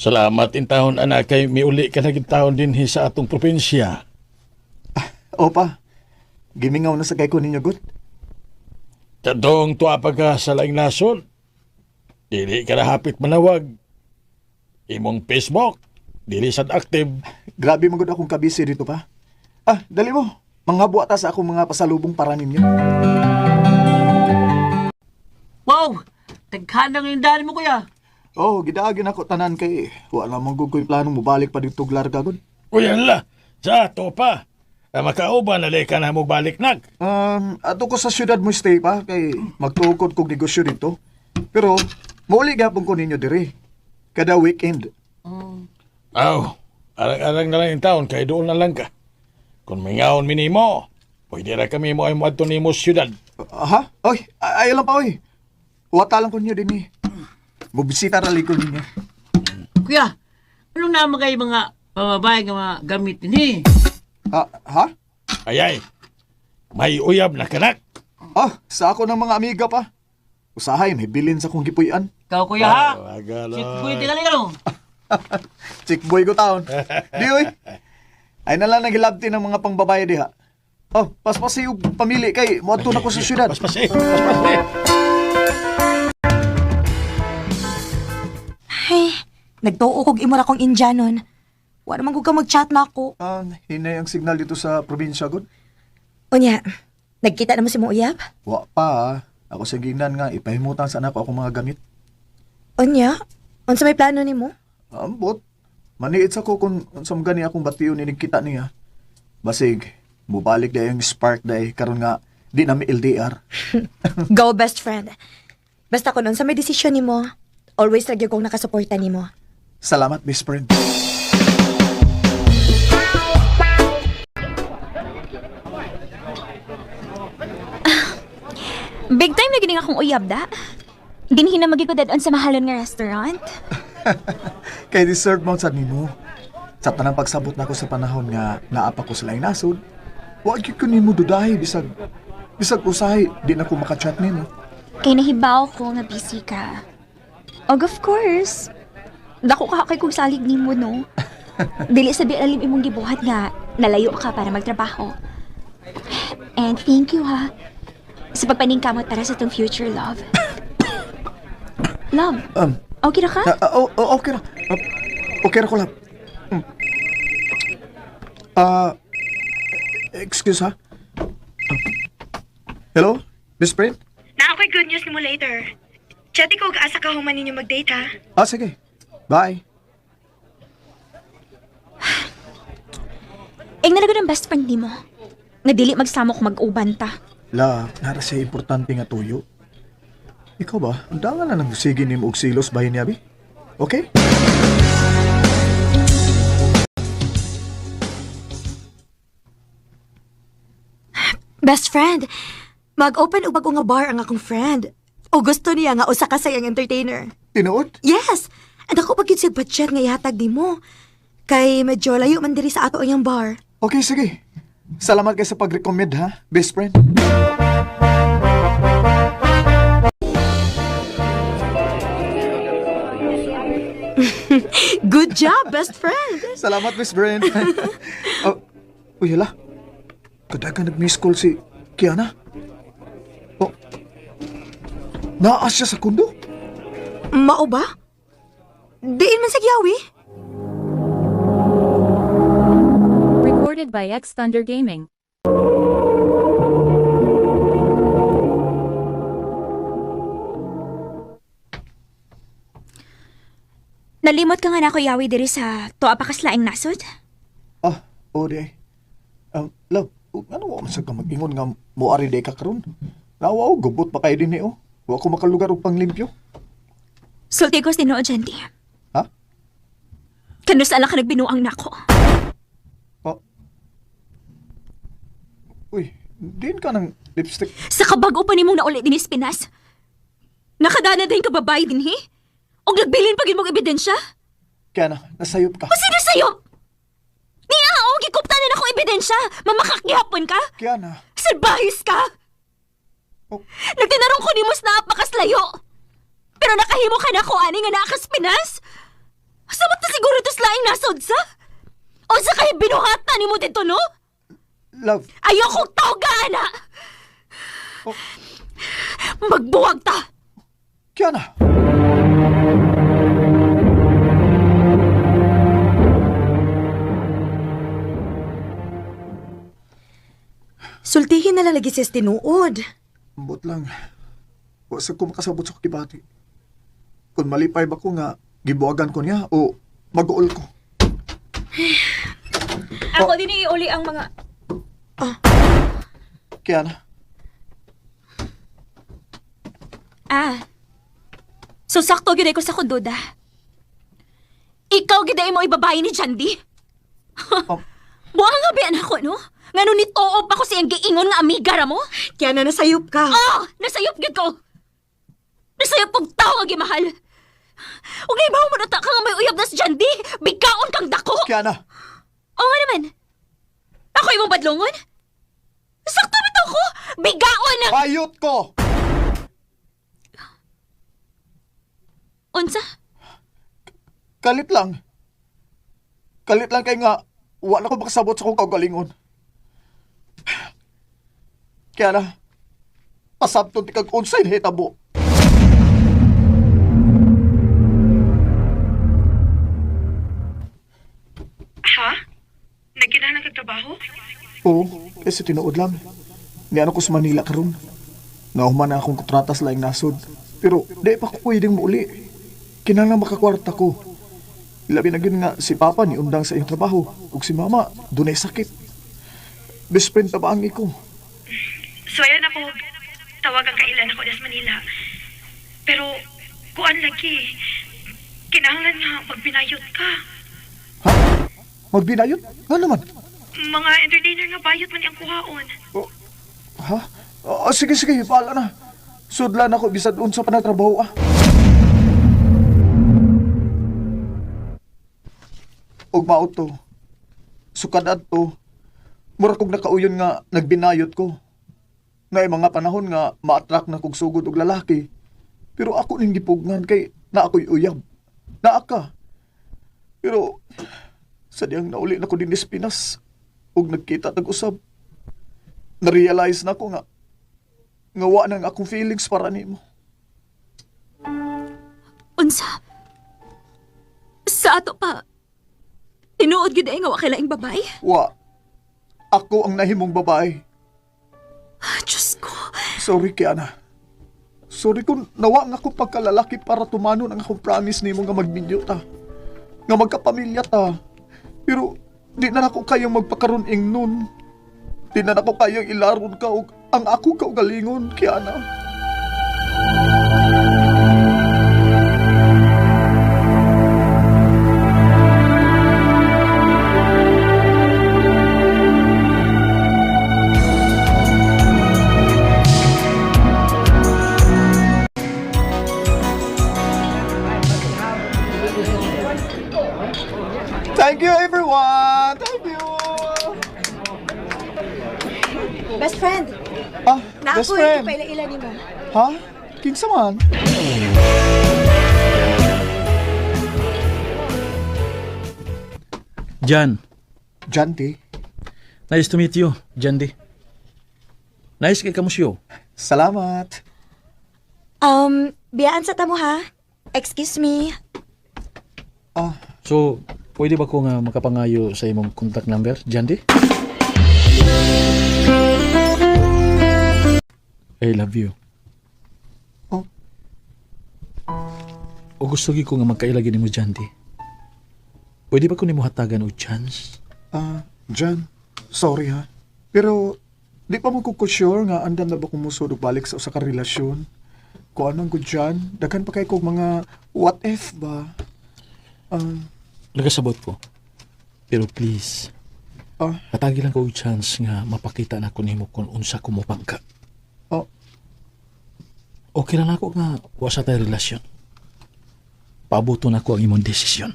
Salamat in taon, anak, kay miuli ka na gid taon dinhi sa atong probinsya. Opa, gimingaw na sa kay ko ninyo, good. Tadong tuwa pa ka sa laing nasod. Dili ka na hapit manawag. Imong Facebook, dili sad active. Grabe man gud akong kabisi dito pa. Ah, dali mo. Manghabwa ta sa akong mga pasalubong para ninyo. Wow! Taghan lang yung daan mo, kuya. Oh, gidaagin ako tanan kay wala man gud ko'y plano mobalik pa dito og larga gud. Uy, hala, sa ato pa. Ah, makauban na ka na mo balik nag. Ato ko sa syudad mo stay pa kay magtukod kog negosyo dito. Pero mauli gapon ko ninyo diri. Kada weekend. Aw, arang-arang na lang yung taon, kay doon na lang ka. Kung may ngaon minimo, pwede ra kami mo ay moadto nimo syudad. Ha? Oy, ay lang pa oy. Wata lang ko ninyo din eh. Mubisita ra ko ninyo. Kuya, ano naman kayo mga pamabay nga mga gamit ni? Ah, ha? Ayay, may uyab na kanak. Ah, sa ako ng mga amiga pa. Usahay, may bilin sa kong gipuy-an. Ikaw, kuya, ha? Ah, agaloy. Sit, kuya, tingali ka, no? Chick boy ko taon. Di oy. Ay na lang nagilabti ng mga pangbabae diha. Oh, paspasi yung pamili kay moadto na ko sa syudad. Paspasi, paspasi. Ay, nagtuo kog imo ra kong Indianon. Wa naman gud ka mag-chat na ako. Ah, hinay ang signal dito sa probinsya gud. Unya, nagkita na mo si mong uyab? Wa pa. Ah. Ako sa gingnan nga ipahimutan sa anak ko akong mga gamit. Unya, unsa may plano nimo? Ambot. Maniit sa ko kung unsa man gani akong bation inig kita niya. Basig, mubalik day ang spark day karon nga di na mi LDR. Go best friend. Basta kun unsa may desisyon nimo, always ra gyud kong nakasuporta nimo. Salamat, best friend. Big time na gining akong uyab da. Dinhi na magigudad on sa mahalon nga restaurant. Kay deserve mo sad nimo. Sa tanang pagsabot nako sa panahon nga naa pa ko sa laing nasod, wa gyud ko nimo dudahi bisag bisag usahay di na ko makachat nimo. Kay nahibaw ko nga busy ka. Og of course, dako ka kay kog salig nimo no. Dili sa alim imong gibuhat nga nalayo ka para magtrabaho. And thank you ha sa pagpaningkamot para sa tong future love. Love, okay ra ka? Ah, oh, oh, okay ra. Ah, okay ra ko lang. Ah, excuse ha. Ah, hello, best friend? Na ako'y good news nimo later. Chat ko og asa ka human ninyo mag-date ha. Ah, sige. Bye. Ing nalago ng best friend nimo. Nga dili magsamo kung mag-uban ta. La, nara siya importante nga tuyo. Ikaw ba? Ang dangan na nang sige nimo og silos bahin niya, bi? Okay? Best friend, mag-open og bag-o nga bar ang akong friend. O gusto niya nga usa ka sayang entertainer. Tinuod? Yes! And ako pag siya budget nga ihatag nimo. Kay medyo layo man diri sa ato ang iyang bar. Okay, sige. Salamat kay sa pag-recommend ha, best friend. Good job, best friend! Salamat, best friend. Oh, uy, hala. Kadaga nag-miss call si Kiana. Oh, naa siya sa kundo? Mao ba? Diin man sa giyawi? Recorded by X Thunder Gaming. Nalimot ka nga na ako yawi diri sa tuwa pa kaslaing nasod. Ah, o di. Love, ano wa man sa ka mag-ingon nga moari di ka karon? Nawa o, gubot pa kayo din eh, oh. Wa ko makalugar og panglimpyo. Sulti ko tinuod, Janti. Ha? Kanus ala ka nagbinuang nako. Oh. Uy, din ka ng lipstick. Sa kabago pa nimong nauli dinis Pinas. Nakadana din ka babae din, he? Og nagbilin pa gid mong ebidensya? Kaya na, nasayop ka. O sino sa'yo? Niya, o gikupta na akong ebidensya. Mamakakihapon ka? Kaya na. Salbahis ka! Oh. Nagtinarong ko nimo sa napakaslayo. Pero nakahimo ka na ako ani nga naakas Pinas. Samot na siguro ito sa laing nasod sa? Unsa kay binuhatan nimo dito, no? Love, Ayokong tawga, ana! Oh. Magbuwag ta! Kiana! Sultihin na lang lagi siya sa tinuod. Ambot lang. Wa sa ko makasabot sa kibati. Kung malipay ba ko nga, gibuwagan ko niya o mag-uol ko. Ako din iuli ang mga... Kiana, Ah. So sakto gyud ay ko sa kunduda. Ikaw gyud ay mo ibabae ni Jandy. Buang nga biyan ako, no? Ngano nituo pa ko siyang giingon nga amiga ra mo? Kiana, nasayop ka. Oh, nasayop gyud ko. Nasayop kog tawo nga gimahal. Ug naibaw mo na ta ka nga may uyab na si Jandy. Bigkaon kang dako. Kiana! Oo nga naman. Ako imong badlongon? Sakto bitaw ko. Bigaon ang Payot ko! Unsa? Kalit lang. Kalit lang kay nga, wala ko makasabot sa kong kaugalingon. Kiana, pasabton ti kag unsay nahitabo. Ha? Nagkinahanglan kag trabaho? Oo, kasi tinuod lang. Niano ko sa Manila karon. Nahuman na akong kontrata sa laing nasod. Pero di pa ko pwedeng muuli. Kinahanglan makakwarta ko. Labi na gyud nga si Papa ni undang sa iyang trabaho ug si Mama dunay sakit. Best friend ta ba ang iko? So ayan ako, tawagan kailan ako sa Manila. Pero kuan lagi. Kinahanglan nga magbinayot ka. Ha? Magbinayot? Nga naman? Mga entertainer nga bayot man ang kuhaon. Oh, ha? Oh, sige, sige, bahala na. Sudlan ako bisag unsa pa na trabaho ah. Og mao to. Sukad adto. Mura kog nakauyon nga nagbinayot ko. Ngay mga panahon nga ma-attract na kog sugod og lalaki. Pero ako ning gipugnan kay na ako'y uyab. Naa ka. Pero sa diyang nauli na ko din Pinas ug nagkita tag usab na-realize na ko nga nga wa nang akong feelings para nimo. Unsa? Sa ato pa. Tinuod gyud ay nga wa kay laing babae. Wa. Ako ang nahimong babae. Ah, Diyos ko. Sorry, Kiana. Sorry kung nawa nga akong pagkalalaki para tumanon ang akong promise nimo nga magminyo ta. Nga magkapamilya ta. Pero di na nako kayang magpakaroon ing nun. Di na nako kayang ilaron ka og ang ako kaugalingon, Kiana. Thank you, everyone! Thank you! Best friend, Ah, na best ako friend. paila-ila nimo. Ha? Kinsa man? Jan, Janti. nice to meet you, Jandy. Nice kay kamusyo. Salamat. Biyaan sa tamo ha. Excuse me. Ah, So, pwede ba ko nga makapangayo sa imong contact number, Jandy? I love you. Oh. O gusto gyud ko nga magkaila gyud nimo, Jandy. Pwede ba ko nimo hatagan og chance? Ah, Jan, sorry ha. Pero di pa mo ko ko sure nga andam na ba kumusod og balik sa usa ka relasyon. Kung anong ko dyan, daghan pa kay kog mga what if ba? Nagasabot ko. Pero please, Ah, hatagi lang ko og chance nga mapakita na ko nimo kung unsa ko mopangka. oh, Okay na nako nga wa sa tay relasyon. Pabuto na ko ang imong desisyon.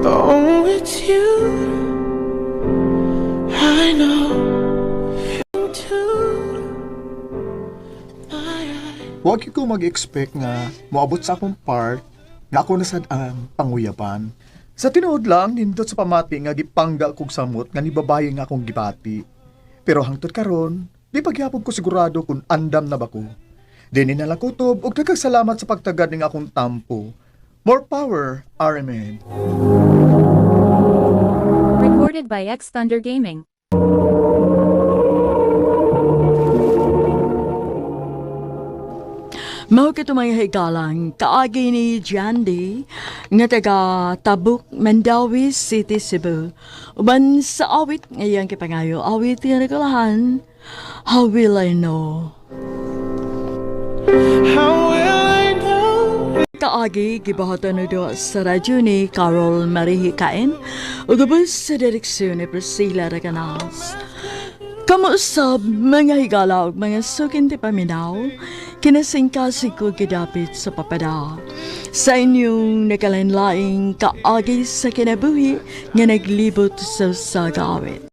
Oh, it's you. I know. Into my eyes. wag ko mag-expect nga moabot sa akong part Nga ako na sad ang panguyapan. Sa tinuod lang, nindot sa pamati nga gipangga kog samot nga ni babaye nga akong gibati. Pero hangtod karon, di pagyapon ko sigurado kung andam na ba ko. Dini na lang kutob ug daghang salamat sa pagtagad ning akong tampo. More power, RMN. Recorded by X Thunder Gaming. Mao kato mga higalang kaagi ni Jandy nga taga Tabuk, Mandawi City, Cebu. Uban sa awit ngayang kipangayo, awit nga nagulahan, How Will I Know? How will I know? Kaagi gibuhaton na do sa radyo ni Carol Marie Hikain ug ubos sa direksyon ni Priscilla Recanals. Kamuusab mga higala ug mga sukin ti paminaw, kinasingkasig ko gidapit sa papada. Sa inyong nakalanlaing kaagi sa kinabuhi nga naglibot sa sagawit.